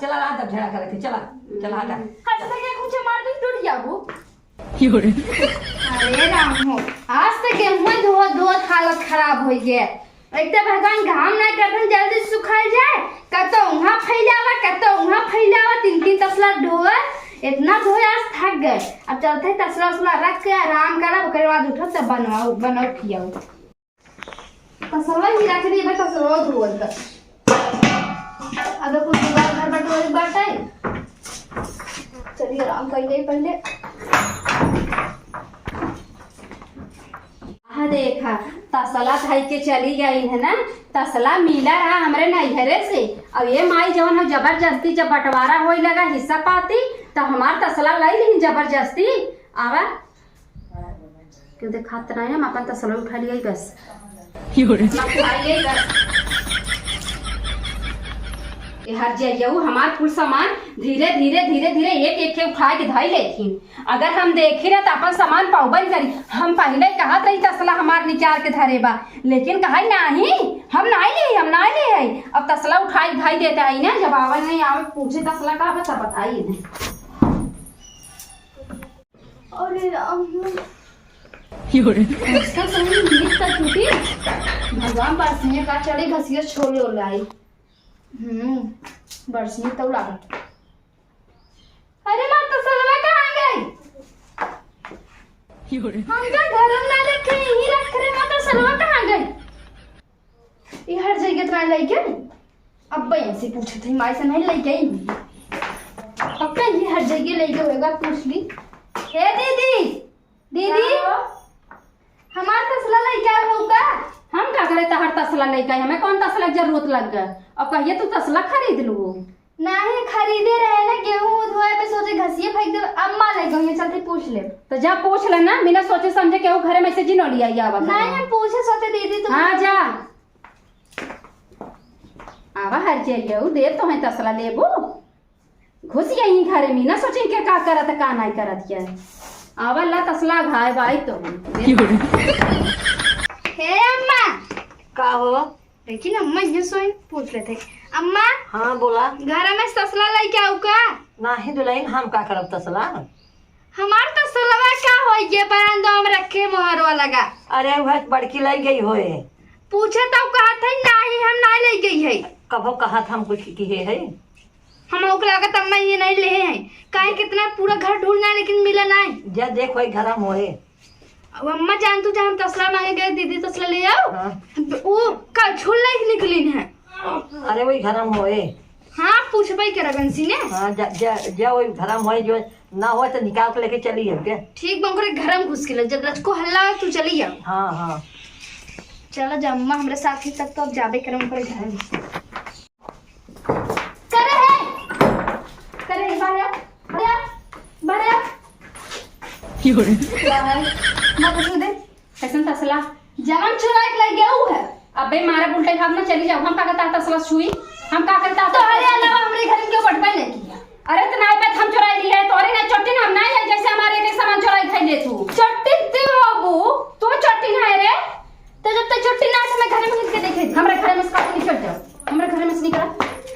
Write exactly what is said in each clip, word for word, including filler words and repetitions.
चला, रात अब झगड़ा करत ही, चला, चला, हटा। हट से के कुछ मार दे, टूट जाबू। अरे राम हो, आज तो गेहूं धोत धोत हालत खराब होइ गए। एक तो भगवान घाम ना करतन, जल्दी सुखाई जाए, कतो उहाँ फैलावा, कतो उहाँ फैलावा, तीन तीन तसला ढोआ, इतना धोए आज थक गए। अब चलते ही तसला उसला रख के आराम करब, ओकरे बाद उठब तब बनवाऊ, बनाऊ खियाऊ। तसलवा ही रख दी, मैं तसलवा धोवल कर। अब कुल दुआर घर बटोरे बाटे। चलिए आराम कर ले पहले। हाँ देखा, तसला धई के चली गई है ना, तसला मिला रहा हमरे नैहरे से। अब ये माई जवन हो जबरदस्ती जब बंटवारा होए लगा हिस्सा पाती, तो हमार तसला लाई ली जबरदस्ती। आवा, क्यों देखात नहीं, हम अपन तसला उठा लिया बस। यो रे। उठा लिया बस। ए हर जइयऊ हमार कुल सामान धीरे, धीरे, धीरे, धीरे एक, एक के उठा के धई लेथिन। अगर हम देखी ना तो अपन सामान पाउबन करी। हम पहले कहत रही तसला हमार निचार के धरे बा, लेकिन कहा नहीं, हम नहीं ले, हम नहीं ले आई। अब तसला उठाई, उठाई देते आई ना, जब आवे नहीं आवे पूछे तसला का बा, तब बताई नहीं। अरे राम। यो रे। इसका सही नींद का टूटी। भगवान बरसिया का चढ़े घसिया छोले लाई। हम्म, बरसिया तब लागत। अरे माँ, तसलवा कहाँ गई? यो रे। हम तो घर में ना रखे, यहीं रख रहे, माँ, तसलवा कहाँ गई? ये हर जगह तो नहीं लइके। अब बहन से पूछत है, माई से नहीं लइके आई। पक्का ये हर जगह लइके होएगा, पूछ ली। हे दीदी, दीदी, का हो? हमार तसला लइके आए हो का? हम का करे तहार तसला लइके आए? हमें कौन तसला के जरूरत लग गए? अब कहिए तू तसला खरीद लू। नहीं, खरीदे रहे ना, गेहूं धोए पे सोचे घसिए फेंक देबे। अम्मा ले गई, चलते पूछ ले। तो जा पूछ ले ना, बिना सोचे समझे केहू घरे में से जिनो लिया या बता। नहीं, हम पूछे सोचे दीदी तो। हाँ, जा। आवा हर जइयऊ, दे तो है तसला लेबू। घुस गई घरे में, ना सोचे के का करत, का नहीं करत के। आवा ला तसला घाय बाई तो। हे अम्मा। का हो? लेकिन अम्मा ये सोई पूछ लेते। अम्मा। हाँ, बोला। घर में तसला लेके आऊ का? नाही दुल्हन, हम का करब तसला? हमार तसलवा का होई, ये बरामदा में रखे मोहरवा लगा। अरे, वह बड़की लई गई होए। पूछे तो कहत है, नाही, हम नाही लई गई है। कबो कहत हम कुछ किहे है? हम ओकरा लागत अम्मा ये नहीं ले हैं। काहे कितना पूरा घर ढूंढना लेकिन मिला नहीं। जा देख, वही घर में होए। अब अम्मा जान तू जहाँ तसला मांगे गए, दीदी तसला ले आओ। हाँ। वो का झूल नहीं निकलिन है। अरे, वही घर में होए। हाँ, पूछबे के रगन सी ने। हाँ, जा, जा, जा, वही घर में होए, जो ना होए तो निकाल के लेके चली जाओ के। ठीक बा, ओकरे घर में घुस के ले, जब लचको हल्ला हो, तू चली जाओ। हाँ, हाँ। चला जा अम्मा, हमरे साथ ही तब तो अब जाबे करम ओकरे घर में। करे है। करे है, बाहर आ, बाहर आ, बाहर आ। क्यों रे? बाहर। ना कुछ दे। कैसन तसला? जवन चुराए के लग गया ऊ है। अबे मारा उल्टे हाथ में चली जाओ। हम का करता तसला छुई? हम का करता तो अरे अलावा हमरे घर में क्यों बटबे नहीं किया? अरे तो नाई पे हम चुराई ली है, तोरे ना चोट्टी ना हम ना है, जैसे हमारे के सामान चुराई खाई ले तू। चोट्टी तू बाबू। तू चोट्टी ना है रे। तो जब तक चोट्टी ना है, तो मैं घर में घुस के देखे। हमरे घर में से कहीं निकल जाओ। हमरे घर में से निकल।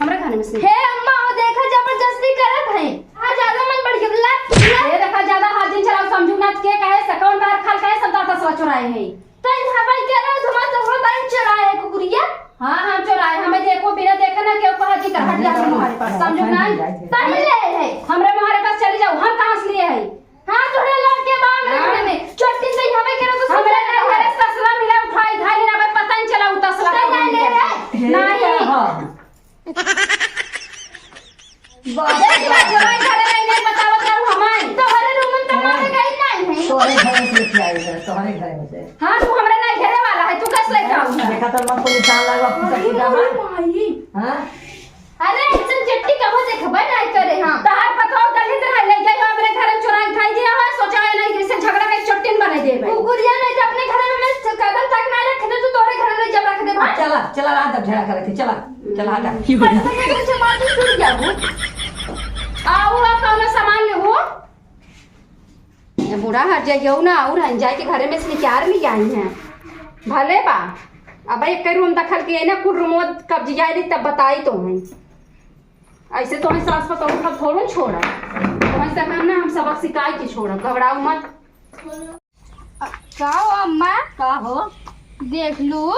हमरे घर में से निकल। हे अम्मा, वो देखा जबरदस्ती करत है। हाँ, ज्यादा मन बढ़ गया। ला, ला। ये देखा, ज्यादा हाथ नहीं चलाओ, समझू ना, के कहे से, कौन बाहर खाल कहे, सब दाता सब चुराए हैं। तो इन हवाई के रहा, तुम्हारा तो होता ही चुराए है, कुकुरिया। हाँ, हाँ, चुराए। हमें देखो, बिना देखे ना, क्यों कहा जी, हट जा हमारे पास, समझू ना? तनी ले है। हमरे हमारे पास चली जाओ, हम कहाँ से लिए है? हाँ, तोहरे लड़के बा हमरे हाँ। घर में। चोट्टी से ही हमें करो तो हमरे सुधर ना घर है। ससुरा मिला उठाई, खाई ना, भाई पता नहीं चला उ तसला तो कहाँ नहीं ले गया। रे। नहीं। हाँ। बाप रे। देख लो, जवाई घरे नहीं, नहीं बतावत रहू हमारे। तोहरे रूम में तो हाँ। मारे गई नहीं है। तोहरे घर में से लेके आई है, तोहरे घर में से। हाँ, तू हमरे नहीं घेरे वाला है, तू कस लेके आऊ है? देखा तो मत को निशान लगा, पूछा अरे, पूछा अरे, मत। माई। हाँ? अरे, ऐसन चट्टी कबो देखबे नहीं करे, हाँ। तहार पतोह दलित रहे, ले गए हो हमरे घर में चुराई खाई दिया हो, सोचा है नहीं, जैसे झगड़ा में चट्टिन बने देबे। कुकुरिया नहीं तो अपने घर में मैं कदम तक नहीं रखे, तो तोरे घर में जब रख दे, हाँ, भाई। चला, चला, रात अब झगड़ा करे थे, चला, चला, हटा। पता नहीं, कुछ मार दूँ, टूट गया वो। आओ, आप अपना सामान ले हो। ये बूढ़ा हर जइयऊ ना, और हम जाए के घरे में से निकार नहीं आई हैं। भले बा, अब एक रूम दखल किए ना, कुल रूम कब्जिया ली, तब बताई तो हैं। ऐसे तो हम सास पतोह का थोड़ो छोड़ा। तो ऐसा काम ना हम सबक सिखाए के छोड़ा, घबराओ मत। का हो अम्मा? का हो? देख लू।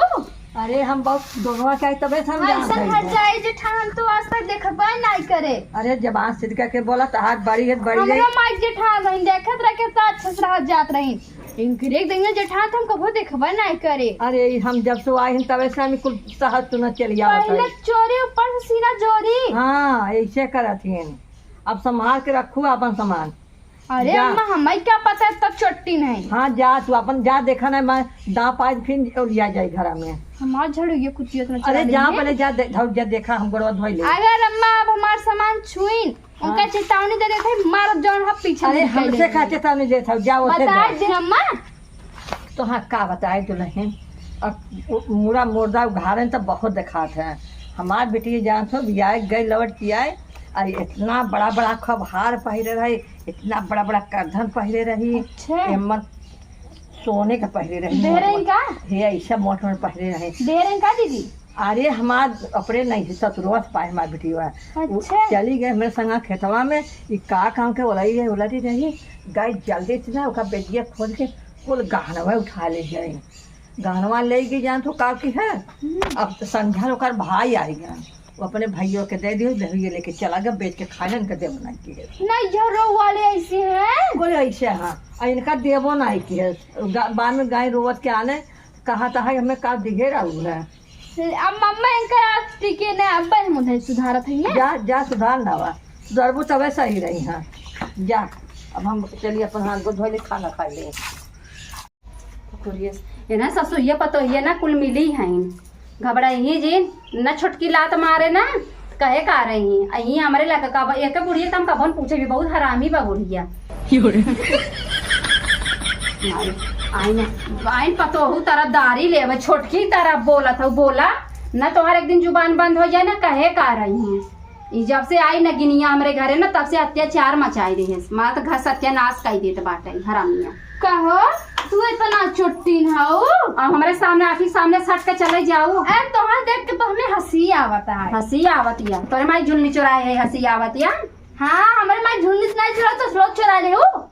अरे हम बहुत दोनों के तबे से हम ऐसन जानत हई। हट जाए जेठान, तो आज तक देखबे नहीं करे। अरे जबान सिद्ध करके बोला, तहार बड़ी है, बड़ी है। हमरो माई जेठान रही, देखत रखे तो अच्छा से रहत जात रही। इनके एक दिन जेठान तो हम कबो देखबे नहीं करे। अरे ई हम जब से आए हैं तबे से हम कुल सहज सुनत चली आवत पहले है। चोरी ऊपर से सीना जोरी। हाँ, ऐसे करत हैं। अब संभाल के रखू अपन सामान। अरे जा। अम्मा, हमें क्या पता है, तब चोट्टी नहीं। हाँ, जा, तू अपन जा, देखा ना, मैं दाँव पाँव फिर लिया जाए घरा में। हमार झाड़ू ये कुछ इतना अरे चला जा, लेंगे। पहले जा, दे-, धौ-, जा, देखा, हम गोड़वा धोई ले। अगर अम्मा अब हमार सामान छुइन, हाँ। उनका चेतावनी दे देते, मारब जौन हम पीछे अरे, से हमसे निकल का लेंगे। चेतावनी देत हौ, जा, ओसे बता जा। दे अम्मा। तो हाँ, का बताए दुल्हन, अब उ-, मुड़ा मुर्दा उघारन त बहुत देखात है। हमार बेटी जान सो बियाह गई लौट के आए, अरे इतना बड़ा बड़ा खूब हार पहिरे रही, इतना बड़ा बड़ा करधन पहिरे रही, अच्छा। एमन सोने के पहिरे रही, ढेरे मोट मोट। का? हे ऐसा मोट मोट पहिरे रही। ढेरे का दीदी? अरे हमार अपने नहीं है, ससुरवा से पाए हमार बेटी हुआ। अच्छा। चली गई हमरे संगा खेतवा में, ई का काम के उलटी रही, उलटी रही, गई जल्दी से ना ओका बेगिया खोल के कुल गहनवा उठा ले गई। गहनवा ले गई जान तो का की है। हम्म। अब तो संझा ओकर भाई आई गए, वो अपने भइयों के दे दियो, भइये लेके चला गया, बेच के खा लेन के देव नहीं की है। नहीं, झरो वाले ऐसे हैं। बोले ऐसे हाँ, आ इनका देवो नहीं की है। गा-, बाद में गाय रोवत के आने, कहा था हमें का दिहे रहू है। अब मम्मा इनका टिके ने, अब हम उधर सुधारत है ये। जा, जा सुधार ना हुआ, सुधारबू तबे सही रही हाँ। जा, अब हम चलिए अपन हाथ को धो ले, खाना खा ले। कुरियस, ये ना ससुइया पतोहिया ना कुल मिली हैं। घबराई जिन, ना छोटकी लात मारे ना, कहे का रही। अही हमरे लगा का, एक बुढ़िया तम कबन पूछे भी, बहुत हरामी बा बुढ़िया। आइन, आइन पतोहू तरह दारी लेवे, छोटकी तरह बोलत हौ, बोला, ना तोहार एक दिन जुबान बंद हो जाए, ना कहे का रही। ई जब से आई नगिनिया हमरे घरे ना, तब से अत्याचार मचाई रहे। मार तो घर सत्यानाश कई देत बाटे हरामिया। कहो, तू इतना चोट्टिन हऊ? अब हमरे सामने, आँखी सामने सट के चले जाऊ। ए, तोहर देख के तो हमें हँसी आवत है। हँसी आवत या? तोरे माई झुलनी चोराए है, हँसी आवत या? हाँ, हमरे माई झुलनी नहीं चोरा तो लोग चोरा ले हूँ।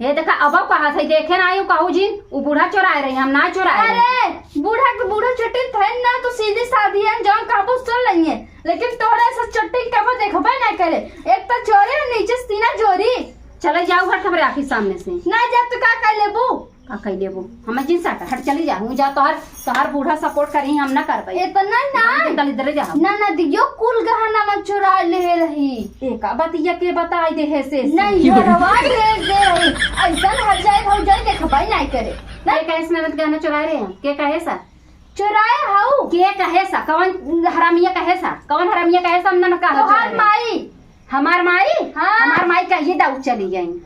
ये देखा, अब कहत है, देखे ना आयु कहू जी, उ बूढ़ा चोराए रही, हम ना चोराए रही। अरे, बूढ़ा के बूढ़ा चोट्टिन थे ना, तो सीधी साधी है, जौन कहबो सुन लेंगे। लेकिन तोहरे से चोट्टिन कबो देखबे ना करे। एक तो चोरे, नीचे से तीना जोरी। चले जाऊ हट हमरे आँखी सामने से। ना जा तो का कर लेबू? का कर लेबू? हमें जिन साटा हट चली जा, हूँ जा तोहर, तोहर बूढ़ा support करी, हम ना करबे। इतना ना। दलिद्र जा। ना, ना दियो, कुल गहना मत चुरा ले रही। एका बतिया के बताई दे है से। नहीं, हरवा भेज दे रही। ऐसन हर जाए भौजाई देखबे नहीं करे। के कहे से ननद गहना चुराए रहे हैं? के कहे सा? चुराए हऊ? के कहे सा? कौन हरामिया कहे सा? कौन हरामिया कहे सा? हम ना, ना कहा तोहार चुराए रहे। माई। हमार माई? हाँ। हमार माई कहिए दाऊ चली गई।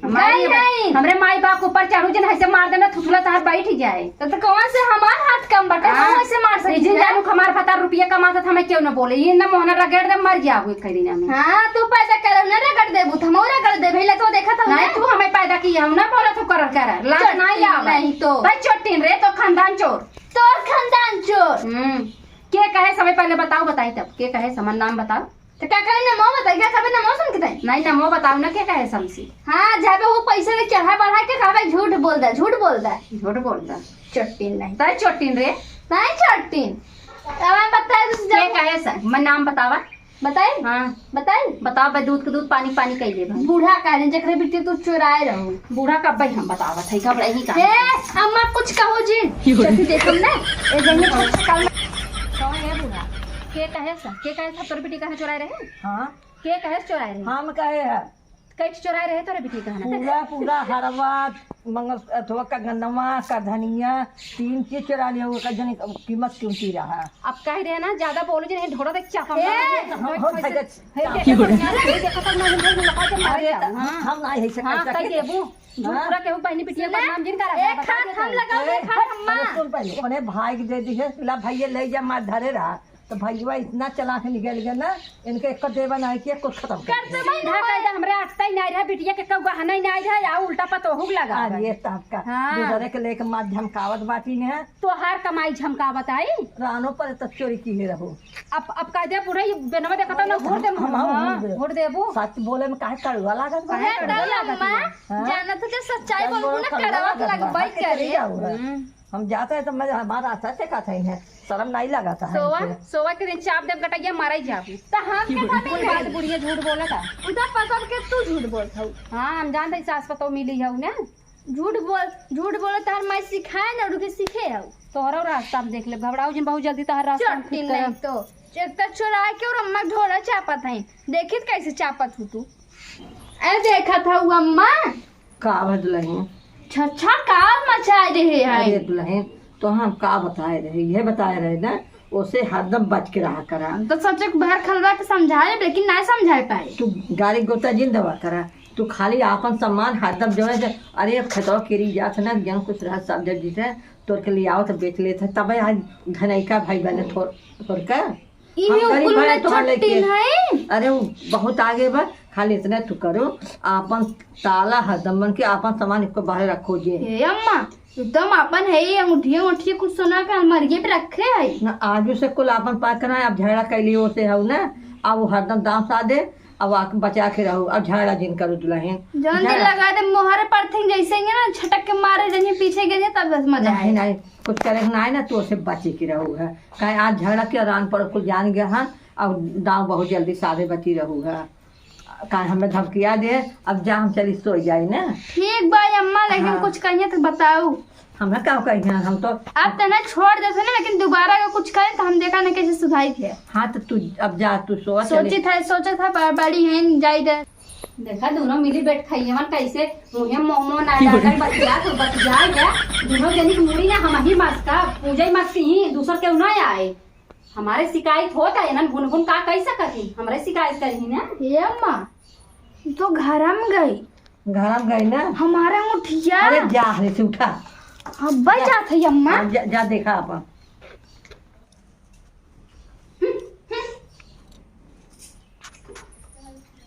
हमार गई ये नहीं। हमरे माई बाप ऊपर चढ़ू जिन, ऐसे मार देना, थुथुला तहार बैठ जाए। तो, तो कौन से हमार हाथ कम बटे, हाँ। हम ऐसे मार सकी जिन है? जानू हमार भतार रुपया कमाता था, हमें क्यों ना बोले? ये ना मोहना रगड़ दे, मर जाओ एक दिन हमें। हाँ, तू पैदा करे ना रगड़ देबू, तो हम रगड़ देबे, ले तो देखा था नहीं, ना। तू हमें पैदा किया, हम ना बोला तू करर करर, लाज चोट्टिन नहीं आवे। नहीं तो। भाई चोट्टिन रे, तो खानदान चोर। तोर खानदान चोर। हम्म। के कहे समय पहले बताओ, बताई तब। के कहे समय नाम बताओ। तो का करे नमो बताई, का करे नमो सुन के ताई? नहीं, नमो बताओ ना, के कहे समसी? हाँ, जाबे वो पैसा ले चढ़ा बढ़ा के खाबे, झूठ बोल दे, झूठ बोल दे। झूठ बोल दे। चोट्टिन नहीं। ताई चोट्टिन रे। नहीं चोट्टिन। अब हम बताए तो के जाओ। कहे सा? मैं नाम बतावा। बताई? हाँ। बताई? बताओ बे, दूध के दूध, पानी पानी कइले बा। बूढ़ा कहे, जेकरे बिटिया तू चोराए रहो। बूढ़ा कब भाई हम बतावत है, घबराई नहीं का। ए, अम्मा कुछ कहो जी। चोटी देखम ना। ए, जइने छोट से काल में। कौन है बूढ़ा? के कहे सा? के कहे सा तोर बिटिया कहाँ चोराए रहे? हाँ। के कहे चोराए रहे? हम कहे है। कई चोराए रहे तोरे बिटिया कहाँ? पूरा, पूरा हरवा, मंगल, अथवा कंगनवा, करधनिया, तीन चीज चोरा लिया, ओकर जनी कीमत कीमती रहा। अब कह रहे ना, ज्यादा बोलो जी, नहीं ढोड़ा देख चापा ए, मार। हम हो जाएगा। हे देखो तो यार, हे देखो तो ना, हम लोग लगा के मारे अरे, जाओ। त हाँ। हम ना है से हाँ, कैसा कह के देबू। झूठ हाँ। पूरा केहू बहनी बिटिया सुना? बदनाम जिन करा, एक बता हाथ देता हम हूँ। लगाओ, ए, एक हाथ हम अरे माँ। सुन पहले, अपने भाई के दे दी है, ला भैया ले जा, मार धरे रहा। तो भैया इतना चलाक निकल गया ना, इनके एक देवा नहीं किया, कुछ खत्म कर दिया। सीधा कह दे, हमरे आस्ता ही नहीं रहा, बिटिया के कऊ गहना ही नहीं रहा, या उल्टा पतोहू के लगा अरे दे। ये तब का, हाँ। दूसरे के लेके मार झमकावत बाटी ने। तोहार कमाई झमकावत आई। रानो पर तो चोरी की है रहो। अब, अब कह दे बुढ़ा, ये बेनवा देखा था ना, घोर दे हम, मुँह, हम हाँ, घोर दे। घोर देबू। सच बोले में काहे कड़वा लागत बा? काहे कड़वा लागत बा? हाँ? जानत हो जब सच्चाई सच बोलबू बोलो, ना, कड़वा कड़वा लागत बा। लगबई करे। जाऊ है। हम्म। हम जाते हैं तो मैं, हमारा अच्छा से कहते हैं, शर्म नहीं लगाता है सोवा, इनके। सोवा के दिन चाप देब गटैया मारा ही जाबू। त हम के का मिल बात गई? बुढ़िया झूठ बोला था। उधर पकड़ के तू झूठ बोलत हऊ। हाँ, हम जानते हैं सास पतोह मिली हऊ ना। झूठ बोल, झूठ बोले तहर माई सिखाए ना, रुके सीखे हऊ। तोहरा रास्ता हम देख ले, घबराऊ जिन बहुत जल्दी तहर रास्ता हम चट्टी ठीक करब। नहीं तो। एक तो चोरा के और अम्मा ढोरा चापत है, देखित कैसे चापत हूँ तू। ए देखत हऊ अम्मा, का भा दुलहिन? छच्छा काल मचाए रहे है। अरे दुलहिन, तो हम का बताए रहे, ये बताए रहे ना, ओसे हरदम बच के रहा करा। तो सच एक बार खलवा के समझाए, लेकिन ना समझाए पाए। तू गाड़ी गोता जिन दवा करा, तू खाली आपन सामान हरदम जोड़े दे। अरे अब खेतवा केरी जात ना, गेहूं कुछ रहा सब जब जीते तोड़ के ले आओ तो बेच लेते, तबे आज घनैका भाई बने थोड़, थोड़ का। इहे हम गरीब उकुल भाई में तोहर लइके। चट्टी नहीं। अरे, उ बहुत आगे बा, खाली इतने तू करो, आपन ताला हरदम बन के, आपन सामान एको बाहर रखो जे। हे अम्मा, एकदम आपन है, ये अंगूठिया, अंगूठिया कुछ सोना के अलमारिये पे रखे है। ना, आजू से कुल आपन पाक ना, अब झगड़ा कैली ओसे हऊ ना, अब वो हरदम दाम सा दे, अब आके बचा के रहो, अब झगड़ा जिन करो दुलहिन। जौन दिन झगड़ा लगा दे मोहरे पर थिन जैसे ही ना, छटक के मारे जनी पीछे गए, तब बस मजा नहीं, आए। नहीं, कुछ करे के ना है ना, तू ओसे बचे के रहो है। काहे आज झगड़ा के रान पर कुल जान गया है, और दाव बहुत जल्दी साधे बची रहू है। काहे हमें धमकिया दे, अब जा हम चली सो जाई ना। ठीक बा अम्मा, लेकिन हाँ। कुछ कहिए तो बताऊ। हमरा का कही है, हम तो आप तना छोड़ देते ना, लेकिन दोबारा अगर कुछ करें तो हम देखा ना कैसे सुधारी थे। हाँ तो तू अब जा, तू सो चली। सोची था, सोचा था ब-, बड़ी है जाई दे। देखा दोनों मिली बैठ खाइए मन कैसे मुँहे मोमो ना डालकर बतिया तो बतिया गया। दोनों जनी की मुड़ी ना हम ही मस्का, पूजा ही मस्की ही, दूसर केहू ना आए। हमारे शिकायत होत है, इन्हन गुनगुन का कह सकत ही? हमरे शिकायत करही ना। ए अम्मा, ई तो घरम गई। घरम गई ना? हमारा मुठिया। अरे जा, रे से उठा। हाँ, बच जा। जात है अम्मा। हाँ, जा, जा देखा अपन।